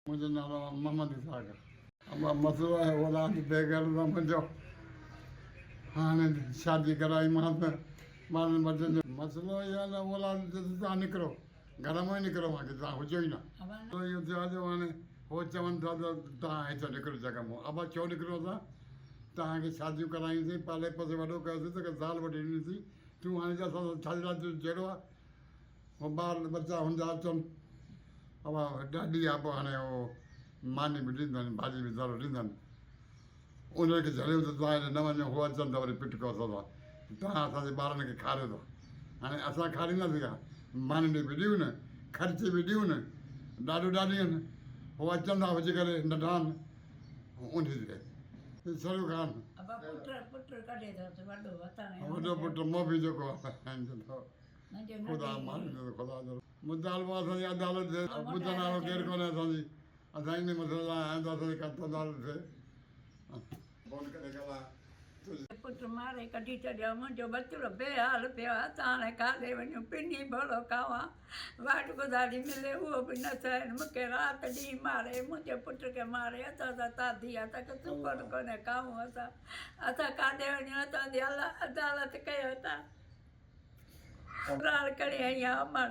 منهنجو نالو آهي محمد اسحاق. ابا مسئلو آهي اولاد بي گهر سان منهنجو هاڻي شادي ڪرائي مانس ٻارن ٻچن جو مسئلو اهو آهي ته اولاد چئي ٿي توهان نڪرو گهر مان ئي نڪرو مان کي توهان هجو ئي نه. مسئلو اهو ٿيو آهي جو هاڻي هو چون ٿا ته توهان هتان نڪرو جڳهه مان ابا ڇو نڪرو اسان توهان کي شاديون ڪرايون سين پالي پوسي وڏو ڪيوسين توکي زال وٺي ڏني سين تون هاڻي اسان سان ڇا جي لاء تنهنجو جهيڙو آهي هو ٻار ٻچا هن جا اچن اها ڏاڏي آ پوء هاڻي هو ماني به ڏيندن ڀاڄي به ضرور ڏيندن انهن کي جهليون ته توهان هيڏي نه وڃو هو اچن ته وري پٽڪو اسان سان توهان اسان جي ٻارن کي کاريو ٿا هاڻي اسان کارينداسين ڪا ماني به ڏيون نه خرچي به ڏيون نه ڏاڏو ڏاڏي آهن هو اچن ٿا هجي ڪري ننڍا آهن انهي تي شروع خان وڏو پٽ موفي جيڪو آهي خدا ماريندو ته خدا جو مطالبو اسان جي عدالت ٿئي ٻڌڻ وارو ڪير ڪونهي اسان جي اسان انهي مسئلي لاء آيا آهيون ته اسان جي ڪا عدالت ٿئي فون ڪري ڳالهاء تنهنجي. پٽ ماري ڪڍي ڇڏيو منهنجو ٻچڙو بي حال پيو آ ته هاڻي ڪاڏي وڃون پني ڀولو کاوان واٽ گذاري ملي اهو به نه سهن مون کي رات ڏينهن ماري منهنجي پٽ کي ماري اسان سان تادي آ اسان کي سڪون ڪونهي کائون اسان اسان ڪاڏي وڃون اسان جي عدالت ڪيو ٿا. قرار کڻي آئي آ امڙ.